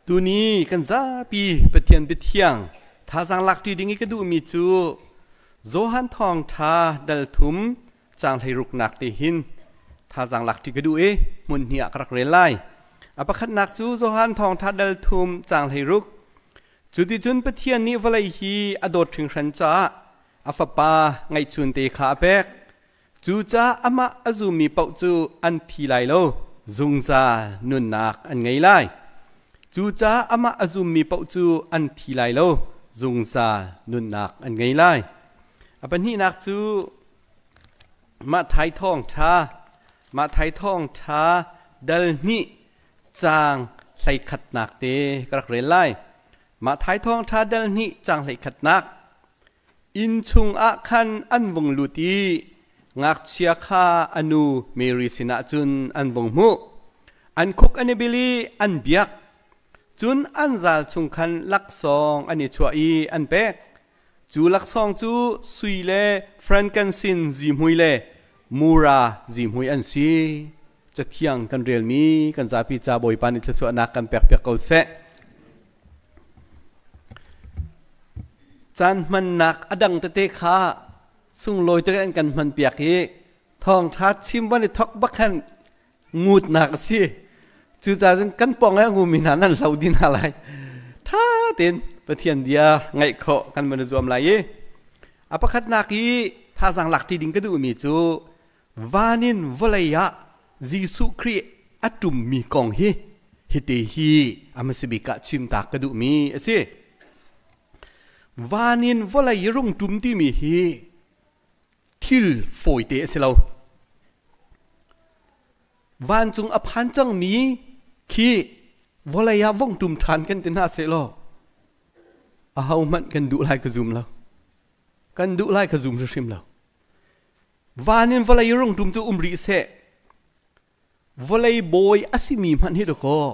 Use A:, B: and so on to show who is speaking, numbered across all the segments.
A: Tuni kan zapi Pathian biathiang thazaang lakṭi ding i ka duhmi cu Johan Thawngṭha dal thum caang 16nak te hin thazaang lakṭi ka duh i hmun hnih ah ka rak rel lai. A pakhatnak cu Johan Thawngṭha dal thum caang 16. Cuticun Pathian nih vawlei hi a dawt hringhran caah a Fapa ngeihchunte kha a pek. Cucaah amah a zummi paoh cu an thi lai lo, zungzal nunnak an ngei lai. Cucaah amah a zummi paoh cu an thi lai lo, zungzal nunnak an ngei lai. A pahnihnak cu Matthai thawngṭha, Matthai thawngṭha dal hnih caang 11nak te ka rak rel lai. Matthai thawngṭha dal hnih caang 11nak. Inn chungah khan an vung lut i ngakchia kha a nu Mary sinah cun an vung hmuh. An khuk an i bil i an biak. Cun an zal chung khan laksawng an i chuah i an pek. Cu laksawng cu sui le frankincense zihmui le mura zihmui an si. Cathiang kan relmi kan zapi ca Bawipa nih thluachuahnak kan pekpiak ko seh. Caan hmannak a dang tete kha sunglawi tuk in an kan hmanpiak i thawngṭha chim van i thawk bak khan ngutnak a si. Cucaah cun kan pawng i a ngumi hna nan hlo dih hna lai. Ṭha tein Pathian bia ngaih khawh kan van i zuam lai i a pakhatnak i thazaang lakṭi ding ka duhmi cu van in vawlei ah Jesuh Khrih a ṭummi kong hi hiti hi a hmasa bik ah chimtak ka duhmi a si. Van in vawlei i rung ṭum timi hi thil fawite a si lo. Vancung a phan cangmi khi vawlei ah vong ṭum ṭhan kan ti hna sehlaw ahohmanh kan duh lai ka zum lo. Kan duh lai ka zum hrimhrim lo. Van in vawlei rungtum cu um rih seh. Vawlei bawi a simi hmanh hi dakaw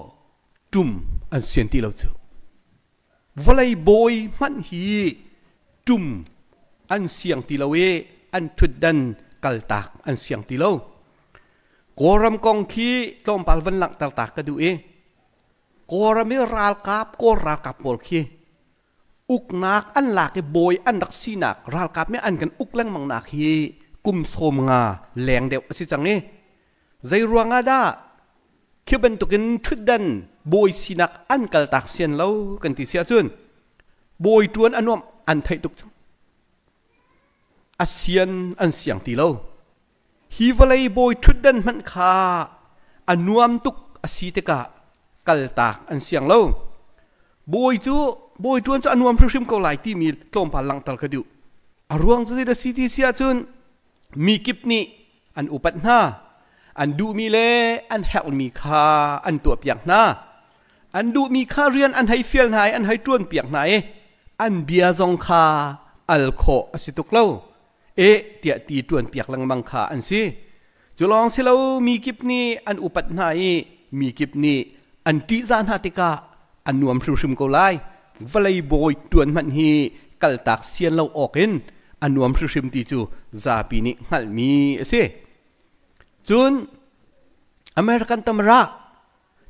A: tum an sian ti lo cu. Vawlei bawi hmanh hi tum an siang ti lo i an ṭhutdan kaltak an siang ti lo. Kawlram kong khi tlawmpal van langhter ta ka duh i Kawlram i ralkap, Kawl ralkap pawl khi Uknak an lak i bawi an rak sinak ralkap nih an kan uk lengmangnak hi kum 50 leng deuh a si cang i zei ruangah dah khi bantukin ṭhutdan bawi sinak an kaltak sian lo kan ti si ahcun bawi ṭuan a nuamh an theih tuk cang. A sian an siang ti lo. Hi vawlei bawi ṭhutdan hmanh kha a nuam tuk a si tikah kaltak an siang lo. Bawi cu bawi ṭuan cu a nuam hrimhrim ko lai timi tlawmpal langhter ka duh. A ruang cu zeidah si ti si ahcun mi kip nih an upat hna, an duhmi le an herhmi kha an tuahpiak hna. An duhmi kha rian an hei fial hna i an hei ṭuanpiak hna i an bia zong kha al khawh a si tuk lo. Eh tiah ti ṭuanpiak lengmang kha an si. Cu lawng si lo mi kip nih an upat hna i mi kip nih an ṭihzah hna tikah an nuam hrimhrim ko lai. Vawlei bawi ṭuan hmanh hi kaltak sian lo awk in a nuam hrimhrim ti cu zapi nih hngalhmi a si. Cun American tamara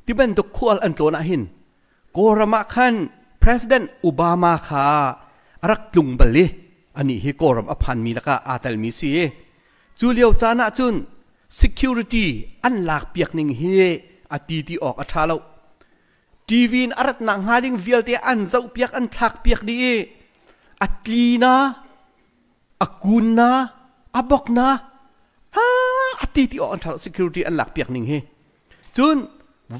A: ti bantuk khual an tlawn ah hin Kawlram ah khan President Obama kha a rak tlung bal i anih hi Kawlram a phanmi lakah aa telmi si i cu lio caan ah cun security an lakpiak ning hi a ti ti awk a ṭha lo. TV in a ratnak hnga ding vialte an zohpiak an thlakpiak dih i a tli na a kun na a bok na a ti ti awk an ṭha lo security an lakpiak ning hi. Cun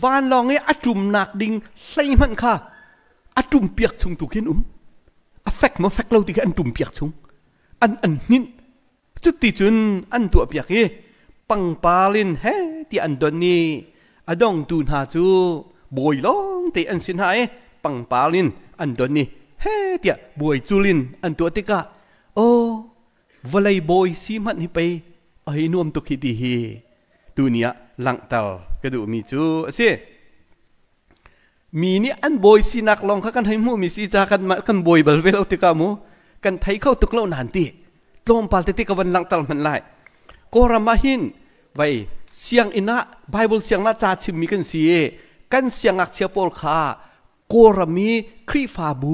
A: vanlawng i a ṭumnak ding hlei hmanh kha a ṭumpiak chung tu khin um. A fek maw fek lo ti khi an ṭumpiak chung. An hninh. Cuti cun an tuahpiak i pangpar in he ti an don i a dongtu hna cu bawi lawng te an si hna i pangpar in an don i he tiah buai cul in an tuah tikah aw vawlei bawi si hmanh hi pei a hei nuam tuk hi ti hi tuni ah langhter ka duhmi cu a si. Mi nih an bawi sinak lawng kha kan hei hmuhmi si ca kan kan bawi bal ve lo tikah mu kan thei kho tuk lo nan ti tlawmpal tete ka van langhter hmanh lai. Kawlram ah hin vai sianginn ah Bible siang ah ca chimmi kan si i kan siangngakchia pawl kha. Kawlram i Khrihfabu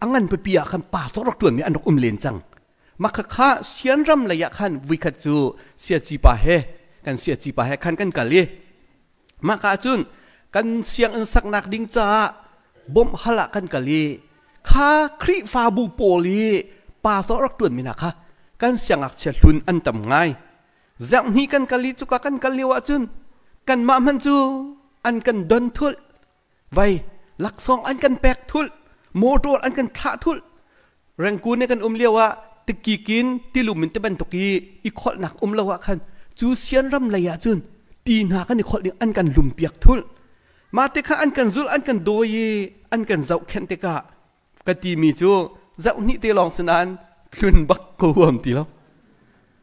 A: a ngan pipi ah khan pastor rak ṭuanmi an rak um len cang. Mah khakha Sianram lei ah khan vuikhat cu siaci pa he kan siaci pa he khan kan kal i mah ka cun kan sianginn saknak ding caah bawmh hal ah kan kal i kha Khrihfabu pawl i pastor rak ṭuanmi hna kha kan siangngakchia hlun an tam ngai. Zarhhnih kan kal i cuka kan kal lio ahcun kanmah hmanh cu an kan don thulh. Vai laksawng an kan pek thulh, motor an kan thlah thulh. Rengkun i kan um lio ah tikikin tilum in ti bantuk i i kholhnak um lo ah khan cu sianram lei ah cun ti hna kan i kholh ding an kan lumpiak thulh. Mah te kha an kan zulh, an kan dawi i an kan zohkhenh tikah ka timi cu zohhnih te lawng si nain tlun bak ka huam ti lo.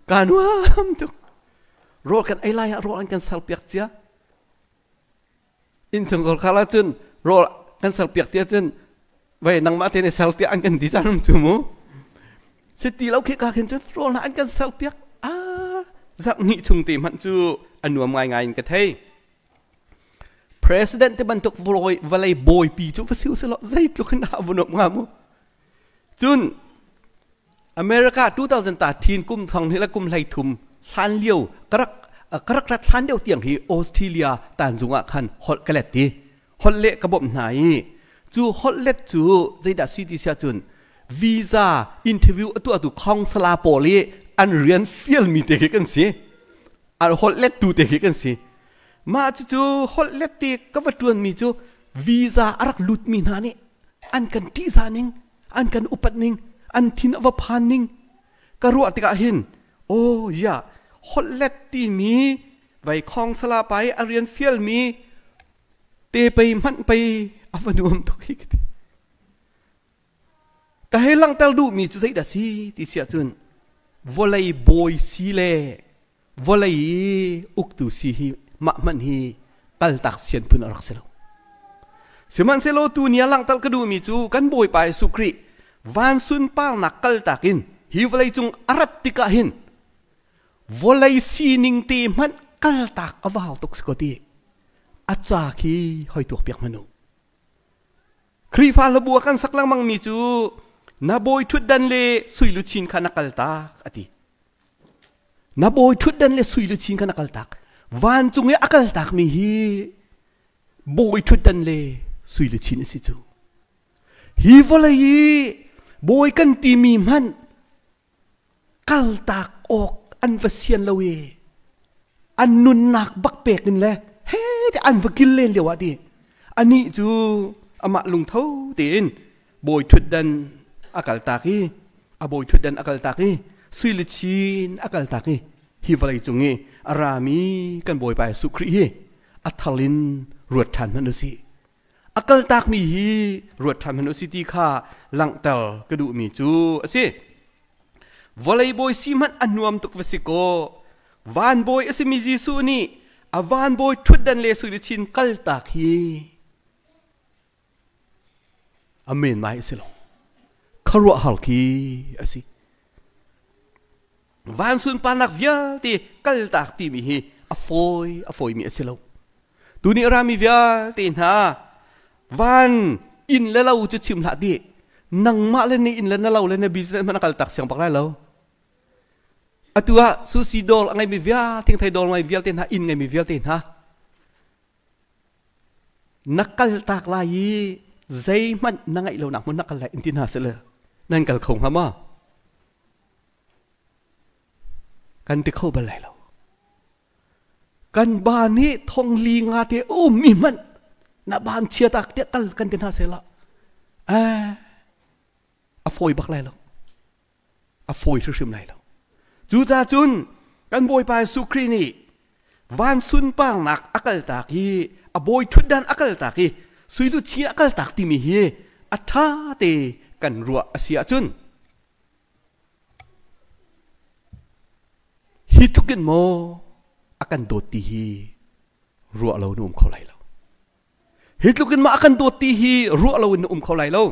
A: Kaa nuam tuk. Rawl kan ei lai ah rawl an kan serpiak cia. Innchungkhar khar ahcun rawl kan serpiak ti ahcun vei nangmah te nih ser tiah an kan ti caan um cu mu. Si ti lo khi ka khin cun rawl hna an kan serpiak. Ah, zarhhnih chung te hmanh cu a nuam ngaingai in ka thei. President te bantuk vawlei bawipi cu va si usih law zeitluk in dah a va nuamh hnga mu. Cun America 2013 kum thong hnih le kum 13 hlan lio ka rak ka rak rat hlan deuh tiang hi Australia tanzung ah khan holh ka let ti holh leh ka bawmh hna i cu holh let cu zeidah si ti sia cun visa interview a tuahtu counselor pawl i an rian fialmi te khi kan si an holh lettu te khi kan si mah cucu holh let te ka va ṭuanmi cu visa a rak lutmi hna nih an kan ṭihzah ning an kan upat ning an thin a va phan ning ka ruah tikah hin oh ya holh let timi vai khong sala pa i a rian fialmi te pei hmanh pei a va nuam tuk hi ka ti Ka hei langhter duhmi cu zeidah si ti si ahcun vawlei bawi si le vawlei i uktu si hi mah hmanh hi kaltak sian phun a rak si lo. Sihmanhsehlaw tu ni ah langhter ka duhmi cu kan Bawipa Jesuh Khrih van sunparnak kaltak in hi vawlei cung a rat tikah hin vawlei sining te hmanh kaltak a vau tuk si ko ti a ca khi hoi tuak piak hmanh u. Khrihfa hlabu a kan sak lengmangmi cu na bawi ṭhutdan le sui luchin kha na kaltak a ti. Na bawi ṭhutdan le sui luchin kha na kaltak. Vancung i a kaltakmi hi bawi ṭhutdan le sui luchin a si cu. Hi vawlei i bawi kan timi hmanh kaltak awk an va sian lo i an nunnak bak pek in le he ti an va kil len lio ah ti anih cu amah lungtho tein bawi ṭhutdan a kaltak i a bawi ṭhutdan a kaltak i sui le chin a kaltak i hi vawlei cung i a rami kan Bawipa Jesuh Khrih hi a thal in ruat ṭhan hmanh u sih. A kaltakmi hi ruat ṭhan hmanh u si ti kha langhter ka duhmi cu a si. Vawlei bawi si hmanh a nuam tuk va si kaw, van bawi a simi Jesuh nih a van bawi ṭhutdan le sui luchin kaltak hi a men mai a si lo. Khuaruahhar khi a si. Van sunparnak vialte kaltak timi hi a fawi a fawimi a si lo. Tuni a rami vialte hna van inn le lo cu chim hlah dih. Nangmah le na inn le na lo le na business hmanh a kal tak siang bak lai lo. Atu ah sushi dawr a ngeimi vialte, thingthei dawr ngai vialte hna, inn ngeimi vialte hna na kal tak lai i zeihmanh na ngeih lonak hmun na kal lai in ti hna seh nan kal kho hnga maw? Kan ti kho bal lai lo. Kan ba nih thong li nga te um mi hmanh na ban chia tak tiah kal kan ti hna seh la a fawi bak lai lo. A fawi hrimhrim lai lo. Cucaah cun kan Bawipa Jesuh Khrih nih van sunparnak a kaltak i a bawi ṭhutdan a kaltak i sui luchin a kaltak timi hi a ṭha te kan ruah a si ahcun Hi tluk in maw a kan dawt ti hi ruah lo na um kho lai lo. Hi tluk in maw a kan dawt ti hi ruah lo in na um kho lai lo.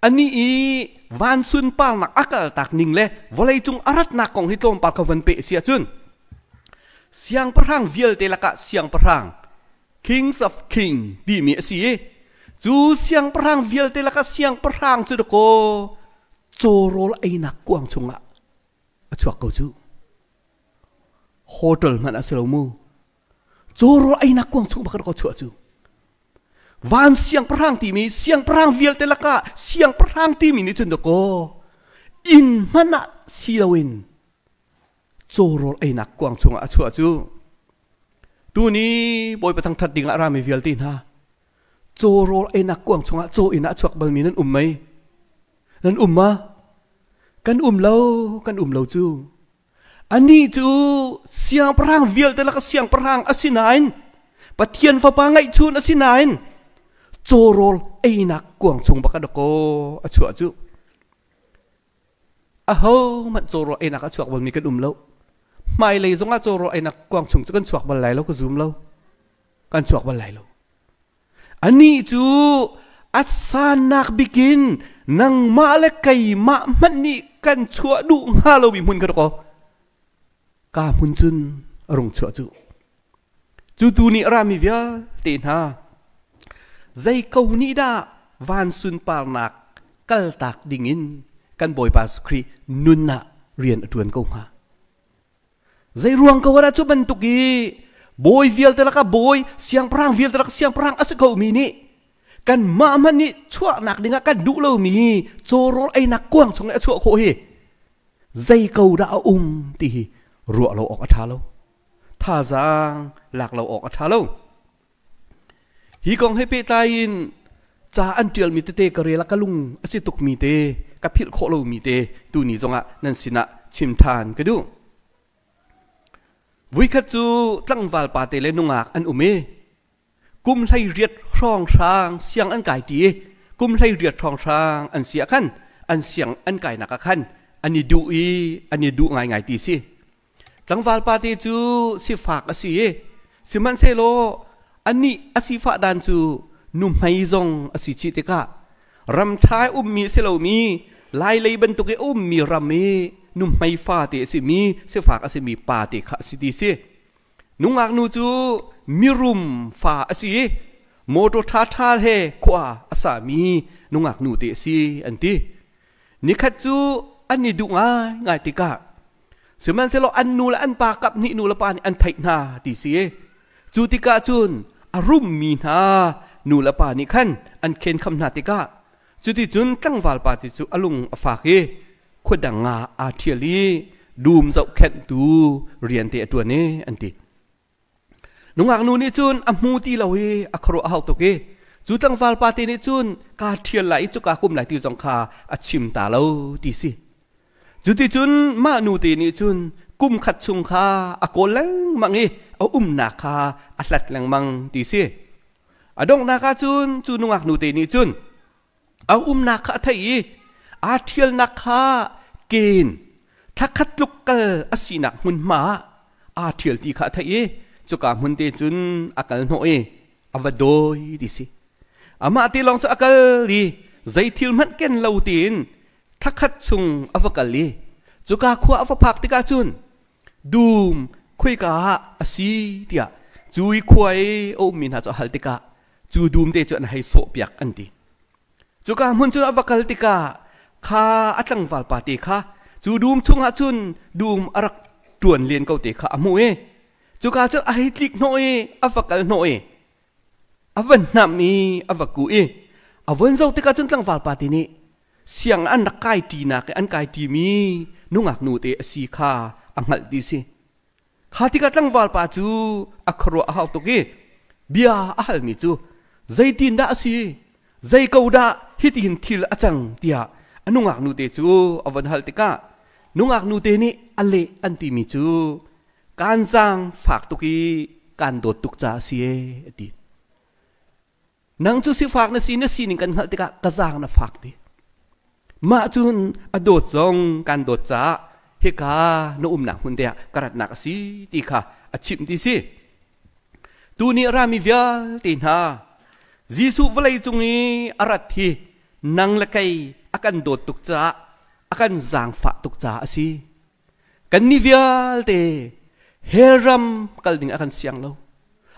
A: Anih i van sunparnak a kaltak ning le vawleicung a ratnak kong hi tlawmpal ka van peh si ahcun siangpahrang vialte lakah siangpahrang Kings of King timi a si i Cu siangpahrang vialte lakah siangpahrang cu dakaw cawrawl einak kuang chungah a chuak ko cu. Hotel hmanh a si lo mu. Cawrawl einak kuang chung bak dakaw chuah cu. Van siangpahrang timi siangpahrang vialte lakah siangpahrang timi nih cun dakaw inn hmanh ah si loin cawrawl einak kuang chungah a chuah cu. Tuni Bawipa thangṭhat dingah rami vialte hna cawrawl einak kuang chungah caw inn ah a chuak balmi nan um mei? Nan um ma? Kan um lo, kan um lo cu. Anih cu siangpahrang vialte laka siangpahrang a si nain Pathian fapa ngeihchun a si nain cawrawl einak kuang chung bak a dakaw a chuah cu. Ahohmanh cawrawl einak a chuak balmi kan um lo. Hmailei zongah cawrawl einak kuang chung cu kan chuak bal lai lo ka zum lo. Kan chuak bal lai lo. Anih cu a sannak bikin nangmah le keimah hmanh nih kan chuah duh hnga lomi hmun kha dakaw ka hmun cun a rung chuah cu. Cu tu nih a rami vialte hna zei ko nih dah van sunparnak kaltak dingin kan Bawipa Khrih nun ah rian a ṭuan ko hnga? Zei ruang ko dah cu bantuk i bawi vialte lakah bawi, siangpahrang vialte lakah siangpahrang a si komi nih kanmah hmanh nih chuahnak dingah kan duh lomi cawrawl einak kuang chung i a chuah khawh hi zei ko dah a um ti hi ruah lo awk a ṭha lo. Thazaang lak lo awk a ṭha lo. Hi kong he pehtlai in ca an ṭialmi tete ka rel ah ka lung a si tukmi te, ka philh khawh lomi te tuni zongah nan sinah chim ṭhan ka duh. Vuikhat cu tlangval pate le nungak an um i kum 18 hrawnghrang siang an kai ṭi i kum 18 hrawnghrang an si ah khan an siang an kainak ah khan an i duh i an i duh ngaingai ti si. Tlangval pate cu sifak a si i sihmanhsehlaw anih a sifah dan cu nuhmei zong a si chih tikah ram ṭha i ummi a si lomi Lailei bantuk i a ummi ram i nuhmei fate a simi sifak a simi pate kha a si ti si. Nungak nu cu mirum fa a si i motor ṭhaṭha he khua a sami nungak nu te a si an ti. Nikhat cu an i duh ngaingai tikah sihmanhsehlaw an nu le an pa kap hnih nu le pa nih an theih hna ti si. Cu tikah cun a rummi hna nu le pa nih khan an khenkham hna tikah cuticun tlangval pa ti cu a lung a fak i khua dang ah aa ṭhial i dum zohkhenhtu rian te a ṭuan i an ti. Nungak nu nih cun a hmu ti lo i a khuaruah a hau tuk i cu tlangval pa te nih cun kaa ṭhial lai i cuka kum lai ti zong kha a chim ta lo ti si. Cuticun mah nu te nih cun kum khat chung kha a kawl lengmang i a umnak kha a hlat lengmang ti si. A donghnak ah cun cu nungak nu te nih cun a umnak kha a theih i aa ṭhialnak kha ken thlakhat tluk kal a sinak hmunhma ah aa ṭhial ti kha a theih i cuka hmun te cun a kal hnawh i a va dawi ti si. Amah te lawng cu a kal i zei thil hmanh ken lo tiin thlakhat chung a va kal i cuka khua a va phak tikah cun dum khuika ah a si tiah cu i khua i a ummi hna cu a hal tikah cu dum te cu an hei sawhpiak an ti. Cuka hmun cu a va kal tikah kha a tlangval pa te kha cu dum chungah cun dum a rak ṭuan len ko te kha a hmuh i cuka cun a hei tlik hnawh i a va kal hnawh i a va hnamh i a va kuh i a vun zoh tikah cun tlangval pa te nih siang an rak kai ṭinak i an kai ṭimi nungak nu te a si kha a hngalh ti si. Kha tikah tlangval pa cu a khuaruah a hau tuk i bia a halmi cu zeitindah a si, zei ko dah hitihin thil a cang tiah a nungak nu te cu a von hal tikah nungak nu te nih a leh an timi cu kaan zaang fak tuk i kaan dawt tuk caah a si ee a ti. Nang cu sifak na si, na sining kan hngalh tikah ka zaang na fak ti. Mah cun a dawt zong kan dawt caah hika na umnak hmun te ah ka ratnak a si ti kha a chimh ti si. Tuni a rami vialte hna Jesuh vawlei cung i a rat hi nang le kei a kan dawt tuk caah a kan zaangfah tuk caah a si. Kannih vialte hell ram kal ding a kan siang lo.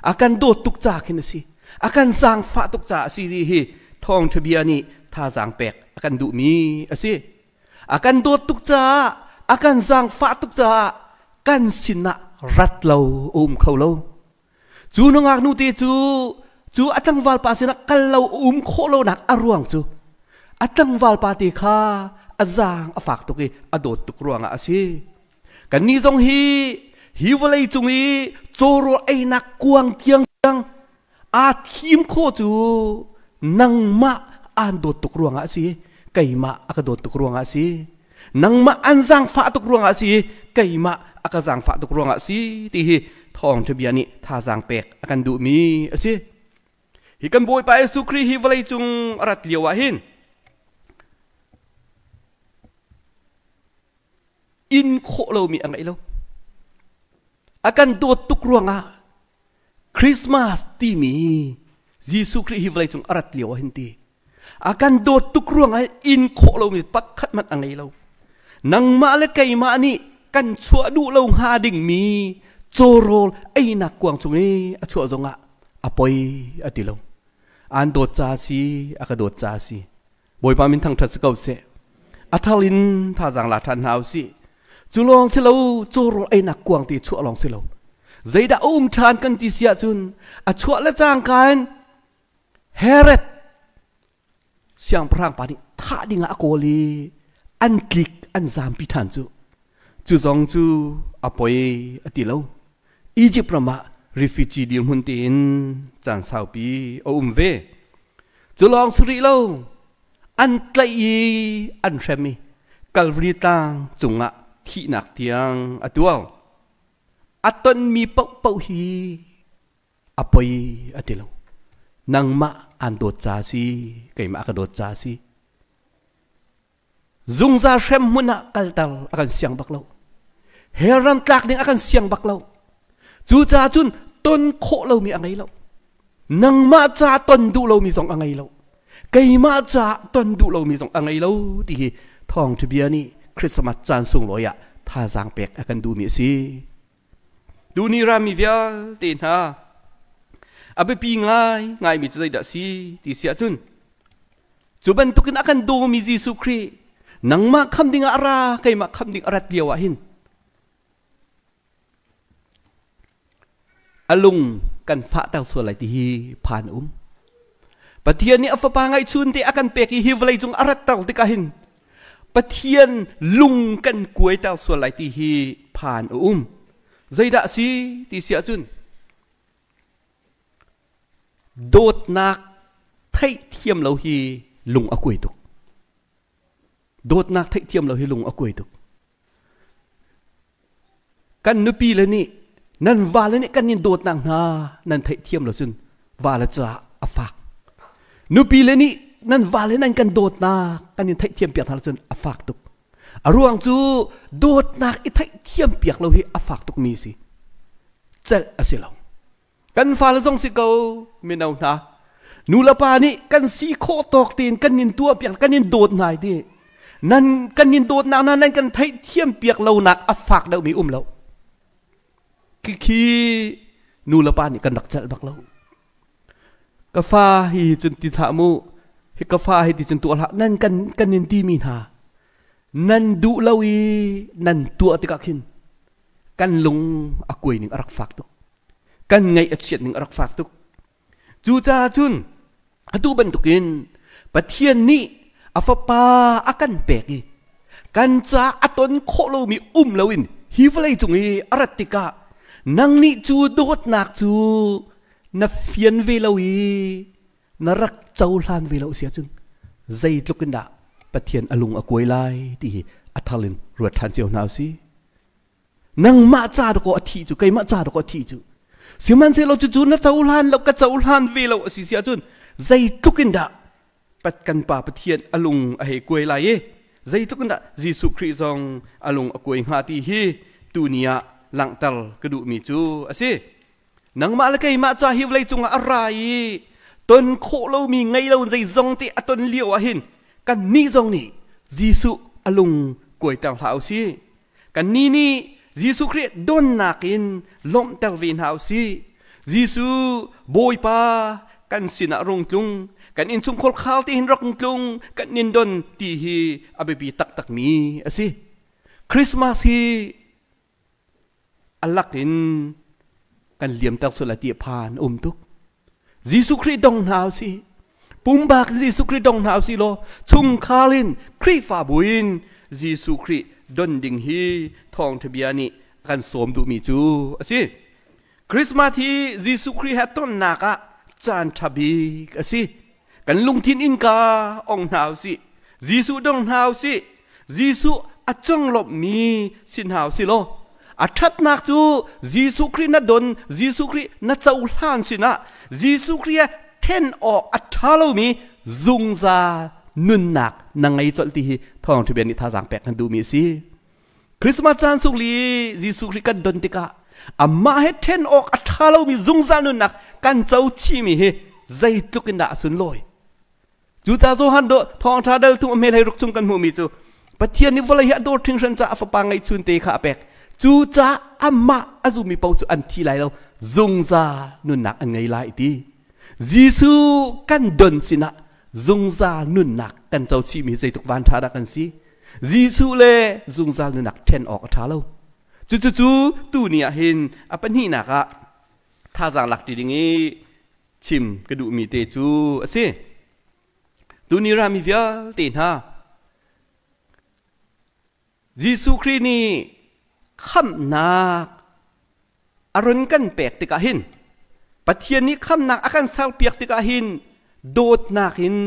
A: A kan dawt tuk ca khin a si. A kan zaangfah tuk caah a si ti hi thawngṭha bia nih thazaang pek a kan duhmi a si. A kan dawt tuk caah, a kan zaangfah tuk caah kan sinah rat lo a um kho lo. Cu nungak nu te cu cu a tlangval pa sinah kal lo a um khawh lonak a ruang cu a tlangval pa te kha a zaang a fak tuk i a dawt tuk ruangah a si. Kannih zong hi hi vawlei cung i cawrawl einak kuang tiang aa thim khawh cu nangmah aan dawt tuk ruangah a si, keimah a ka dawt tuk ruangah a si. Nangmah an zaangfah tuk ruangah a si, keimah a ka zaangfah tuk ruangah a si ti hi thawngṭha bia nih thazaang pek a kan duhmi a si. Hi kan Bawipa Jesuh Khrih hi vawlei cung a rat lio ah hin in khawh lomi a ngei lo. A kan dawt tuk ruangah Christmas timi Jesuh Khrih hi vawleicung a rat lio ah hin ti. A kan dawt tuk ruangah in khawh lomi pakhat hmanh a ngei lo. Nangmah le keimah nih kan chuah duh lo hnga dingmi cawrawl einak kuang chung i a chuah zongah a poi a ti lo. An dawt ca si, a ka dawt ca si. Bawipa min thangṭhat si ko seh. A thar in thazaang la ṭhan hna usih. Cu lawng si lo, cawrawl einak kuang ti chuah lawng si lo. Zeidah a um ṭhan kan ti si ahcun a chuah le cangka in Herod siangpahrang pa nih thah dingah a kawl i an tlik an zampi ṭhan cu. Cu zong cu a poi a ti lo. Egypt ram ah refugee dirhmun tein caan saupi a um ve. Cu lawng si rih lo, an tlaih i an hrem i Calvary tlang cungah thihnak tiang a tuar. A tonmi paohpaoh hi a poi a ti lo. Nangmah aan dawt ca si, keimah a ka dawt ca si. Zungzal hrem hmun ah kalter a kan siang bak lo. Hell ram tlak ding a kan siang bak lo. Cucaah cun ton khawh lomi a ngei lo. Nangmah ca ton duh lomi zong a ngei lo. Keimah ca ton duh lomi zong a ngei lo ti hi thawngṭha bia nih Christmas caan sunglawi ah thazaang pek a kan duhmi a si. Tuni rami vialte hna a biapi ngai ngaimi cu zeidah a si ti si ahcun Cu bantukin a kan dawmi Jesuh Khrih nangmah kham dingah a ra, keimah kham ding a rat lio ah hin a lung kan fahter sual lai ti hi phan a um. Pathian nih a fapa ngaihchun te a kan pek i hi vawlei cung a ratter tikah hin Pathian lung kan kuaiter sual lai ti hi phan a um. Zeidah a si ti si ahcun Dawtnak theihthiam lo hi lung a kuai tuk. Dawtnak theihthiam lo hi lung a kuai tuk. Kan nupi le nih nan vale nih kan in dawtnak hna nan theihthiam lo cun vale caah a fak. Nupi le nih nan vale nan kan dawtnak kan in theihthiam piak hna lo cun a fak tuk. A ruang cu dawtnak i theihthiam piak lo hi a fak tukmi a si. Celh a si lo. Kan fale zong si ko mino hna. Nu le pa nih kan si khawh tawk tein kan in tuah piak kan in dawt hna ti. Nan kan in dawtnak hna nan kan theihthiam piak lonak a fak deuhmi um lo. Khi nu le pa nih kan rak celh bak lo. Ka fa hi cun ti hlah mu. Hi ka fa hi ti cun tuah hlah. Nan kan kan in timi hna. Nan duh lo i nan tuah tikah khin kan lung a kuai ning a rak fak tuk. Kan ngaih a chiat ning a rak fak tuk. Cucaah cun atu bantukin Pathian nih a fapa a kan pek i kan ca a ton khawh lomi um loin hi vawlei cung i a rat tikah nang nih cu dawtnak cu na fian ve lo i na rak cohlan ve lo si ahcun zeitluk in dah Pathian a lung a kuai lai ti hi a thar in ruat ṭhan cio hna usih. Nangmah ca dakaw a thih cu keimah ca dakaw a thih cu sihmanhsehlaw cucu na cohlan lo ka cohlan ve lo a si si ahcun zeitluk in dah kan pa Pathian a lung a hei kuai lai i zeitluk in dah Jesuh Khrih zong a lung a kuai hnga ti hi tuni ah langhter ka duhmi cu a si. Nangmah le keimah ca hi vawlei cungah a ra i ton khawh lomi ngei lo zeizong te a ton lio ah hin kannih zong nih Jesuh a lung kuaiter hlah u sih. Kannih nih Jesuh Khrih donnak in lawmhter ve hna u sih. Jesuh Bawipa kan sinah rung tlung, kan innchungkhar khal te hin rak tlung, kan nin don ti hi a biapi taktakmi a si. Christmas hi a lak in kan liamter sual ti phan um tuk. Jesuh Khrih dong hna usih. Pumbak Jesuh Khrih dong hna usih law chungkhar in Khrihfabu in Jesuh Khrih don ding hi thawngṭha bia nih kan sawm duhmi cu a si. Christmas hi Jesuh Khrih he tonnak ah caan ṭha bik a si. Kan lungthin innka ong hna usih. Jesuh dong hna usih. Jesuh a conglawmhmi si hna usih law a ṭhatnak cu Jesuh Khrih na don, Jesuh Khrih na cohlan sinah Jesuh Khrih he ṭhen awk a ṭha lomi zungzal nunnak na ngei colh ti hi thawngṭha bia nih thazaang pek kan duhmi a si. Christmas caan sung li Jesuh Khrih kan don tikah amah he ṭhen awk a ṭha lomi zungzal nunnak kan co chihmi hi zeitluk in dah a sunlawi. Cucaah Johan do thawngṭha dal thum a hmel hei ruk chung kan hmuhmi cu Pathian nih vawlei hi a dawt hringhran caah a fapa ngeihchun te kha a pek. Cucaah amah a zummi paoh cu an thi lai lo, zungzal nunnak an ngei lai ti. Jesuh kan don sinah zungzal nunnak kan co chihmi zeitluk van ṭha dah kan si. Jesuh le zungzal nunnak ṭhen awk a ṭha lo. Cucucu tuni ah hin a pahnihnak ah thazaang lak ṭi ding i chim ka duhmi te cu a si. Tuni rami vialte hna, Jesuh Khrih nih khamhnak a run kan pek tikah hin Pathian nih khamhnak a kan serpiak tikah hin dawtnak in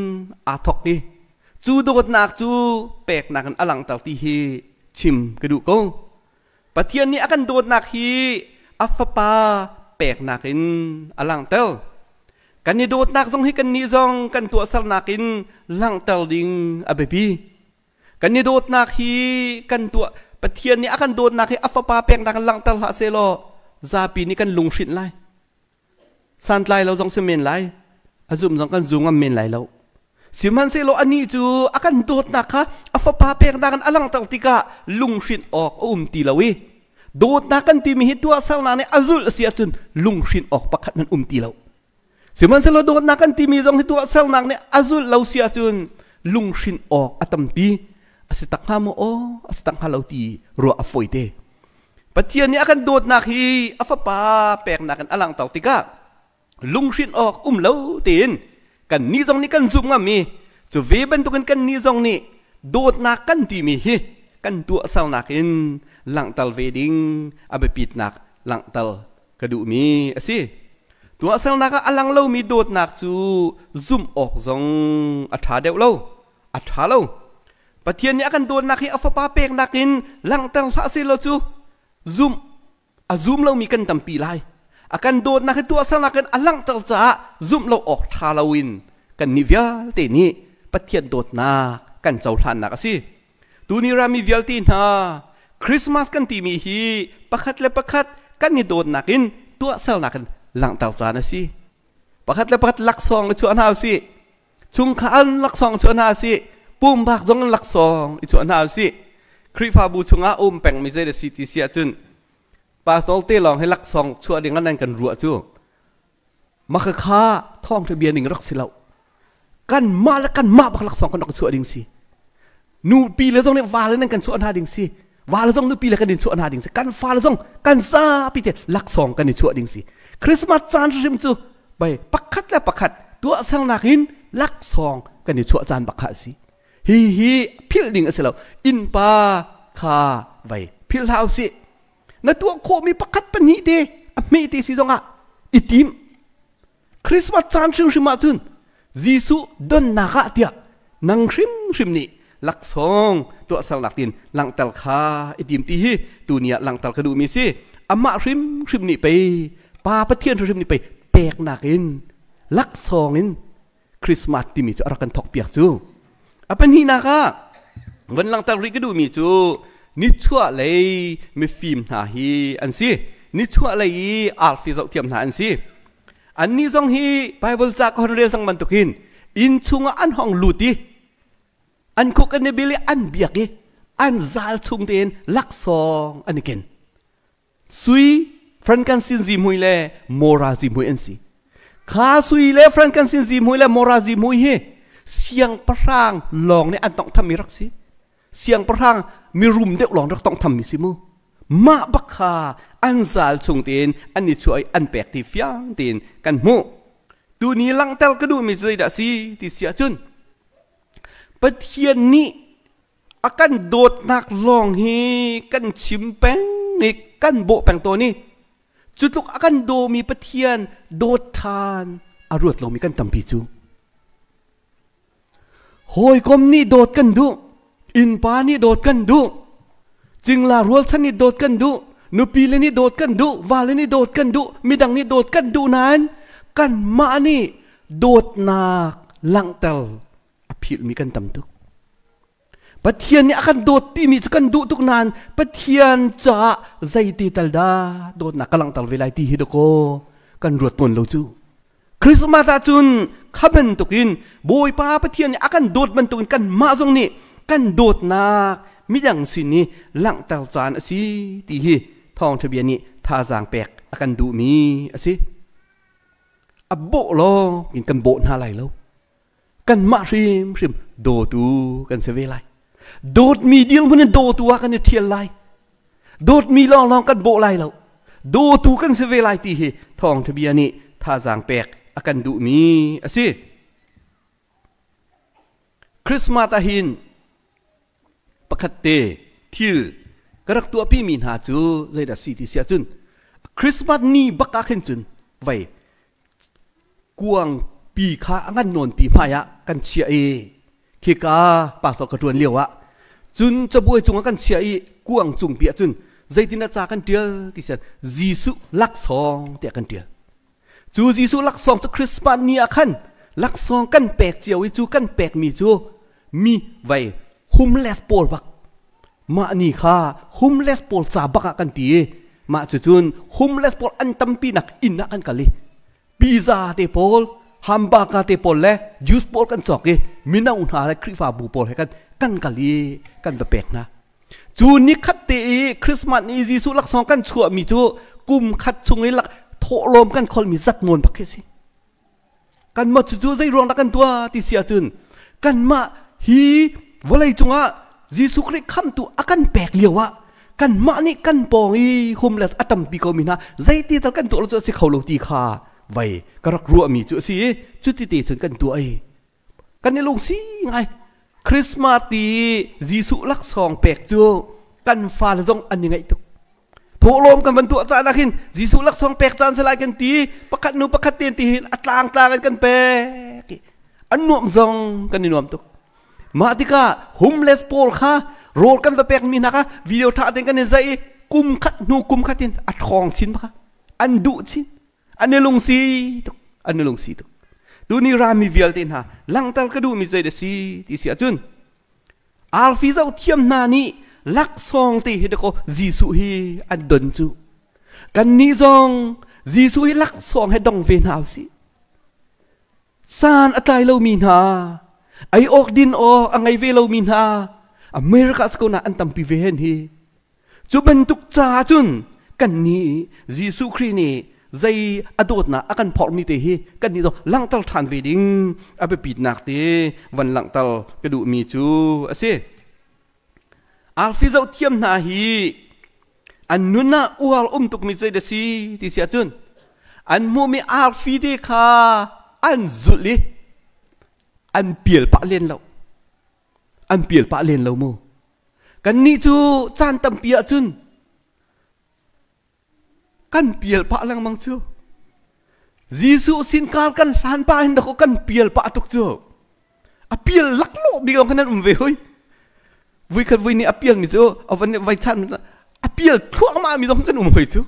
A: aa thawk i cu dawtnak cu peknak in a langhter ti hi chim ka duh ko. Pathian nih a kan dawtnak hi a Fapa peknak in a langhter. Kan i dawtnak zong hi kannih zong kan tuahsernak in langhter ding a biapi. Kan i dawtnak hi kan tuah Pathian nih a kan dawtnak hi a Fapa peknak in langhter hlah sehlaw zapi nih kan lunghrinh lai. Santlai lo zong si men lai. A zum zong kan zum ngam men lai lo. Sihmanhsehlaw anih cu a kan dawtnak kha a fapa peknak in a langhter tikah lunghrinh awk a um ti lo i dawtnak kan timi hi tuahsernak nih a zulh a si ahcun lunghrinh awk pakhat hmanh um ti lo. Sihmanhsehlaw dawtnak kan timi zong hi tuahsernak nih a zulh lo si ahcun lunghrinh awk a tampi. A si tak hnga maw aw, a si tak hnga lo ti ruah a fawi te. Pathian nih a kan dawtnak hi a fapa peknak in a langhter tikah lunghrinh awk um lo tein kan nih zong nih kan zumh ngam i cu ve bantukin kan nih zong nih dawtnak kan timi hi kan tuahsernak in langhter ve ding a biapitnak langhter ka duhmi a si. Tuahsernak ah a lang lomi dawtnak cu zumh awk zong a ṭha deuh lo. A ṭha lo. Pathian nih a kan dawtnak hi a fapa peknak in langhter hlah seh law cu zumh a zum lomi kan tampi lai. A kan dawtnak hi tuahsernak in a langhter caah zumh lo awk ṭha loin kannih vialte nih Pathian dawtnak kan cohlannak a si. Tuni rami vialte hna Christmas kan timi hi pakhat le pakhat kan i dawtnak in tuahsernak in langhter caan a si. Pakhat le pakhat laksawng i chuah hna usih. Chungkhar in laksawng chuah hna usih. Pumpak zong in laksawng i chuah hna usih. Khrihfabu chungah um pengmi zei si ti si ahcun pastor te lawng hi laksawng chuah ding an kan ruah cu maka kha thawngṭha bia ning rak si lo. Kanmah le kanmah bak laksawng kan rak chuah ding si. Nupi le zong nih va le nan kan chuah hna ding si. Va le zong nupi le kan in chuah hna ding si. Kan fa le zong kan zapi te laksawng kan i chuah ding si. Christmas caan hrim cu bai pakhat le pakhat tuahsernak in laksawng kan i chuah caan bak kha a si. Hi hi philh ding a si lo. Innpa kha vai philh hlah usih. Na tuah khawhmi pakhat pahnih te a hme te si zongah i tim. Christmas caan hrimhrim ahcun Jesuh donnak ah tiah nang hrimhrim nih laksawng tuahsernak tin langhter kha i tim ti hi tuni ah langhter ka duhmi si. Amah hrimhrim nih pei Pa Pathian hrimhrim nih pei peknak in laksawng in Christmas timi cu a rak kan thawkpiak cu. A pahnihnak ah van langhter rih ka duhmi cu nichuah lei mifim hna hi an si. Nichuah lei i arfi zohthiam hna an si. Annih zong hi Bible ca ka hon rel cang bantukin inn chungah an hong lut i an khuk an i bil i an biak i an zal chung tein laksawng an i ken. Sui, frankincense zihmui le mora zihmui an si. Kha sui le frankincense zihmui le mora zihmui hi siangpahrang lawng nih an tonghtham mi rak si. Siangpahrang mirum deuh lawng rak tonghtham mi si mu. Mah bak kha an zal chung tein an i chuah i an pek ti fiang tein kan hmuh. Tuni langhter ka duhmi cu zeidah si ti si ahcun Pathian nih a kan dawtnak lawng hi kan chim peng i kan bawh peng tawn i cu tluk a kan dawmi Pathian dawt ṭhan a ruat lomi kan tampi cu. Hawikom nih dawt kan duh, innpa nih dawt kan duh, cingla rualchan nih dawt kan duh, nupi le nih dawt kan duh, vale nih dawt kan duh, midang nih dawt kan duh nain kanmah nih dawtnak langhter a philhmi kan tam tuk. Pathian nih a kan dawt timi cu kan duh tuk nain Pathian caah zeiti tal dah dawtnak ka langhter ve lai ti hi dakaw kan ruat tawn lo cu. Christmas ahcun kha bantukin Bawipa Pathian nih a kan dawt bantukin kanmah zong nih kan dawtnak midang sin i langhter caan a si ti hi thawngṭha bia nih thazaang pek a kan duhmi a si. A bawh lawng in kan bawh hna lai lo. Kanmah hrimhrim dawtu kan si ve lai. Dawtmi dirhmun in dawtu ah kan i ṭhial lai. Dawtmi lawnglawng kan bawh lai lo. Dawtu kan si ve lai ti hi thawngṭha bia nih thazaang pek a kan duhmi a si. Christmas ah hin pakhat te thil ka rak tuahpi mi hna cu zeidah si ti si ahcun Christmas ni bak ah khin cun vei kuang pi kha a ngan nawn pi hmai ah kan chiah i khika pastor ka ṭuan lio ah cun cabuai cungah kan chiah i kuang cung pi ah cun zeitin a ca kan ṭial ti sian Jesuh laksawng tiah kan ṭial. Cu Jesuh laksawng cu Christmas ni ah khan laksawng kan pek cio i cu kan pekmi cu mi vei homeless pawl bak mah ni kha homeless pawl ca bak ah kan ti i mah cucun homeless pawl an tampi nak inn ah kan kal i pizza te pawl hamburger te pawl le juice pawl kan cawk i mino hna le Khrihfabu pawl he kan kan kal i kan va pek hna. Cu ni khat te i Christmas ni Jesuh laksawng kan chuahmi cu kum khat chung i lak thawhlawm kan kholmi zat nawn bak khi si. Kanmah cucu zei ruang dah kan tuah ti si ahcun kanmah hi vawlei cungah Jesuh Khrih khamhtu a kan pek lio ah kanmah nih kan pawng i homeless a tampi ko mi hna zeiti tal kan tuah lo cu a si kho lo ti kha vei ka rak ruahmi cu a si i cuti te cun kan tuah i kan i lungsi ngai. Christmas ti Jesuh laksawng pek cu kan fale zong an i ngaih tuk. Thawhlawm kan van tuah caan ah khin Jesuh laksawng pek caan si lai kan ti, pakhat nu pakhat ten ti hin a tlang tlang in kan pek. An nuam zong kan i nuam tuk. Mah tikah homeless pawl kha rawl kan va pek mi hna kha video tha ten kan i zai i kum khat hnu kum khat in a ṭhawng chin baka an duh chin an i lungsi tuk an i lungsi tuk. Tuni rami vialte hna langhter ka duhmi zei da si ti si ahcun Arfi zohthiam hna nih laksawng te hi dakaw Jesuh hi an don cu. Kannih zong Jesuh hi laksawng he dong ve hna usih. San a tlai lomi hna, ei awk din awk a ngei ve lomi hna, America si ko na an tampi ve hen hi. Cu bantuk caah cun kannih Jesuh Khrih nih zei a dawtnak a kan phorhmi te hi kannih zong langhter ṭhan ve ding a biapitnak te van langhter ka duhmi cu a si. Arfi zoh thiam hna hi an nun ah uar um tukmi zei da si ti si ahcun an hmuhmi arfi te kha an zulh i an pial pah len lo. An pial pah len lo mu. Kannih cu caan tampi ahcun kan pial pah lengmang cu. Jesuh sin kar kan hlan pah hin dakaw kan pial pah tuk cu. A pial laklawh bik lawng khan an um ve hoi. Vui khat vui nih a pial mi cu a van vai chan a pial thluahmah mi zong kan um hoi cu.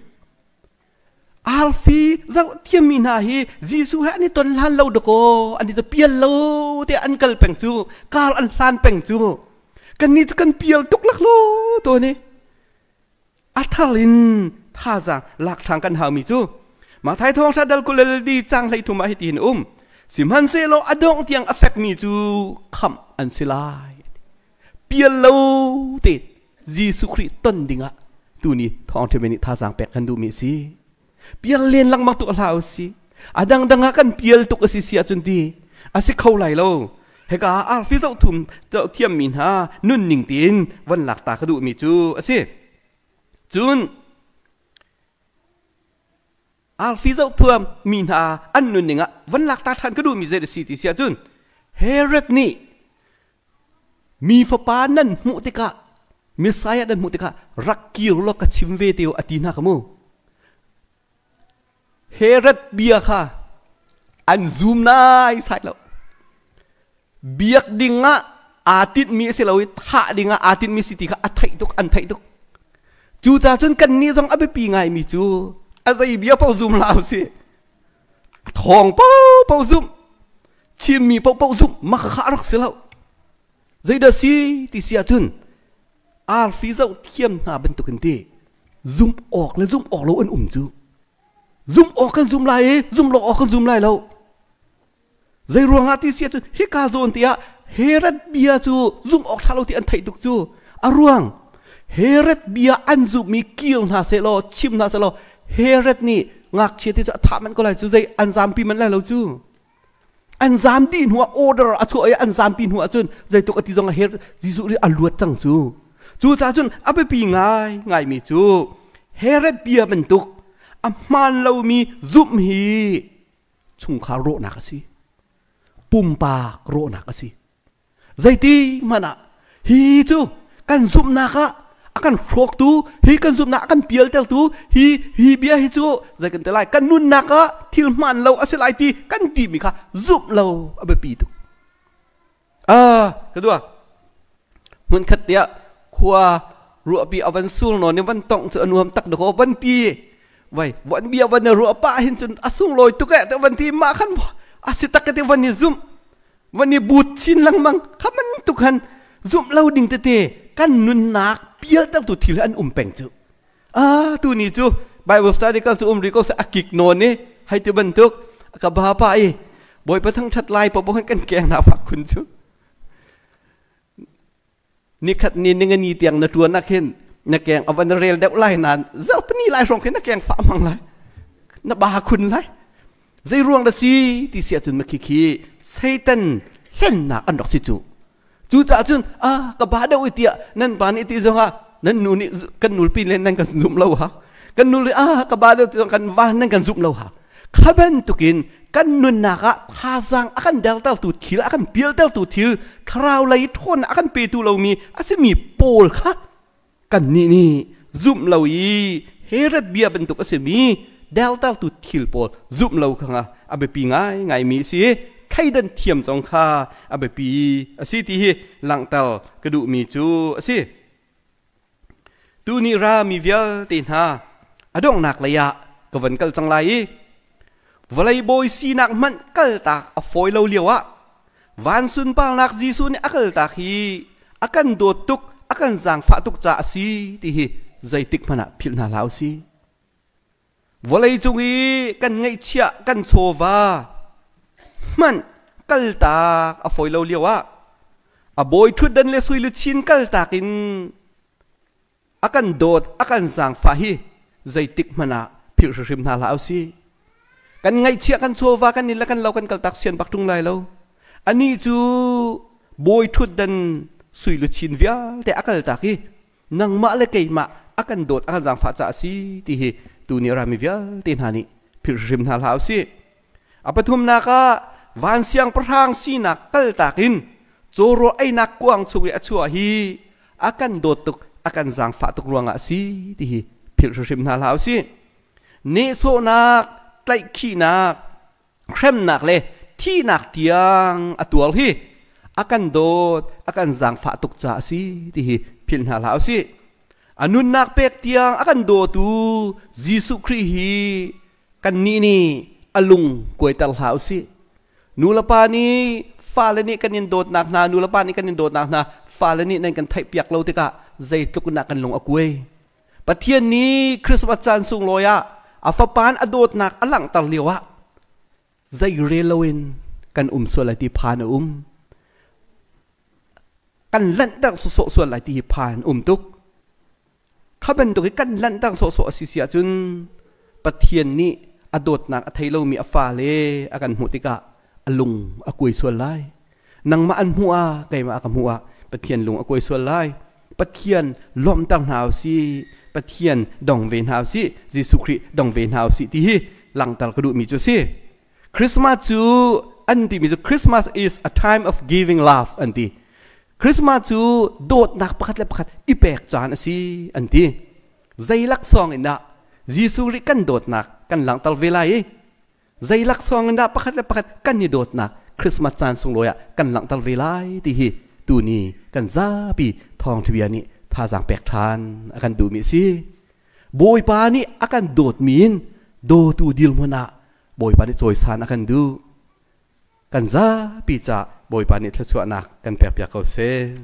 A: Arfi zoh thiammi hna hi Jesuh he an i ton hlan lo dakaw an i pial lo te an kal peng cu kar an hlan peng cu kannih cu kan pial tuk laklaw to ni a thar in thazaang lak ṭhan kan haumi cu Mathai thawngṭha dal kulel di cang hlei thum ah hiti hin um sihmanhsehlaw a dongh tiang a fekmi cu khamh an si lai pial lo te Jesuh Khrih ton dingah tuni thawngṭha nih thazaang pek kan duhmi a si. Pial len lengmang tu hlah u si. A dangdang ah kan pial tuk a si si ahcun ti a si kho lai lo. Hika arfi zoh thum thiammi hna nunning tiin von lak ta ka duhmi cu a si. Cun arfi zoh thuam mi hna an nunning ah von lak ta ṭhan ka duhmi zei a si ti si ahcun Herod nih mi fapa nan hmuh tikah, Messiah nan hmuh tikah rak kir law ka chim ve te a ti hna ka mu. Herod bia kha an zum nai sai lo. Biak ding ah aa tinhmi a si lo i thah ding ah aa tinhmi si ti kha a theih tuk, an theih tuk. Cucaah cun kannih zong a biapi ngaimi cu a zei bia paoh zum hlah usih. A thawng paohpaoh zumh, chimmi paohpaoh zumh mah kha a rak si lo. Zeidah si ti si ahcun arfi zoh thiam hna bantukin ti zumh awk le zumh awk lo an um cu. Zumh awk kan zum lai i zumh lo awk kan zum lai lo. Zei ruangah ti si ahcun hika zawn te ah Herod bia cu zumh awk ṭha lo ti an theih tuk cu. A ruang Herod bia an zumhmi kir hna sehlaw, chim hna sehlaw, Herod nih ngakchia te cu a thah manh ko lai cu, zei an zampi manh lai lo cu. An zam dih hnuah, order a chuah i an zampi hnuah cun zeituk a ti zong ah Herod Jesuh ri a luat cang cu. Cucaah cun a biapi ngai ngaimi cu Herod bia bantuk a hmaan lomi zumh hi chungkhar rawhnak a si, pumpak rawhnak a si. Zeiti hmanh ah hi cu kan zumhnak ah a kan hrawktu, hi kan zumhnak a kan pialtertu, hi bia hi cu zei kan ti lai, kan nunnak ah thil hmaan lo a si lai ti kan timi kha zumh lo a biapi tuk. Ah, ka dua. Hmun khat tiah khua ruahpi a van sul nawn i van tongh cu a nuam tak dakaw van ti. Vai, van bia van ruah pah hin cun a sunglawi tuk eh te van ti, mah khan a si tak te van i zumh, van i but chin lengmang. Kha man tuk han zumh lo ding tete kan nunnak pialtertu thil an um peng cu. Ah, tu ni cu Bible study kal cu um ri ko se, a kik nawn i hei ti bantuk ka ba pa i Bawipa thangṭhat lai paoh kan keng na fak khun cu. Nikhat ni ningani tiang na ṭuan ah khin na keng a van rel deuh lai nain zarhpini lai hrawng khin na keng fah mang lai, na ba khun lai. Zei ruang dah si ti si ahcun makhi khi Satan hlennak an rak si cu. Cucaah cun ah ka ba deuh i tiah nan pa nih ti zongah nan nu nih kan nulpi le nan kan zum lo ha, kan nu le ah ka ba deuh ti zong kan va nan kan zum lo ha. Kha bantukin kan nunnak ah thazaang a kan dertertu thil, a kan pialtertu thil, thlarau lei ṭhawnnak a kan petu lomi a simi pawl kha kannih nih zumh lo i Herod bia bantuk a simi deltertu thil pawl zumh lo kha a biapi ngaingaimi a si. Thleidan thiam zong kha a biapi a si ti hi langhter ka duhmi cu a si. Tuni ra mi vialte hna, a donghnak lei ah ka van kal cang lai i vawlei bawi sinak hmanh kaltak a fawi lo lio ah van sunparnak Jesuh nih a kaltak hi a kan dawt tuk, a kan zaangfah tuk caah a si ti hi zeitik hmanh ah philh hna hlah usih. Vawlei cung i kan ngeihchiah kan chawva hmanh kaltak a fawi lo lio ah a bawi ṭhutdan le sui luchin kaltak in a kan dawt, a kan zaangfah hi zeitik hmanh ah philh hrimhrim hna hlah usih. Kan ngaihchiah kan chawva, kan inn le kan lo kan kaltak sian bak ṭung lai lo. Anih cu bawi ṭhutdan sui luchin vialte a kaltak i nangmah le keimah a kan dawt, a kan zaangfah caah a si ti hi tuni rami vialte hna nih philh hrim hna hlah usih. A pathumnak ah van siangpahrang sinak kaltak in cawraw einak kuang chung i a chuah hi a kan dawt tuk, a kan zaangfah tuk ruangah a si ti hi philh hrim hna hlah usih. Nehsawhnak, tlaihkhihnak, hremnak le thihnak tiang a tuar hi a kan dawt, a kan zaangfah tuk caah a si ti hi philh hna hlah usih. A nunnak pek tiang a kan dawtu Jesuh Khrih hi kannih nih a lung kuaiter hlah usih. Nulepa nih fale nih kan in dawtnak hna, nulepa nih kan in dawtnak hna fale nih nan kan theihpiak lo tikah zeitluk in dah kan lung a kuai. Pathian nih Christmas caan sunglawi ah a fapa a dawtnak a langhter lio ah zei rel loin kan um sual lai ti phan a um. Kan lanhter sawsawh sual lai ti hi phan um tuk. Kha bantuk hi kan lanhter sawsawh a si si ahcun Pathian nih a A dawtnak a thei lomi a fale a kan hmuh tikah a lung a kuai sual lai. Nangmah an hmuh ah, keimah a ka hmuh ah Pathian lung a kuai sual lai. Pathian lawmhter hna usih, Pathian dong ve hna usih, Jesuh Khrih dong ve hna usih ti hi langhter ka duhmi cu si. Christmas cu an timi cu Christmas is a time of giving love an ti. Christmas cu dawtnak pakhat le pakhat i pek caan a si an ti. Zei laksawng in dah Jesuh nih kan dawtnak kan langhter ve lai i zei laksawng in dah pakhat le pakhat kan i dawtnak Christmas caan sunglawi ah kan langhter ve lai ti hi tuni kan zapi thawngṭhabia nih thazaang pek ṭhan a kan duhmi a si. Bawipa nih a kan dawtmi in dawtu dirhmun ah Bawipa nih cawisan a kan duh. Kan zapi ca Bawipa nih thluachuahnak kan pekpiak ko seh.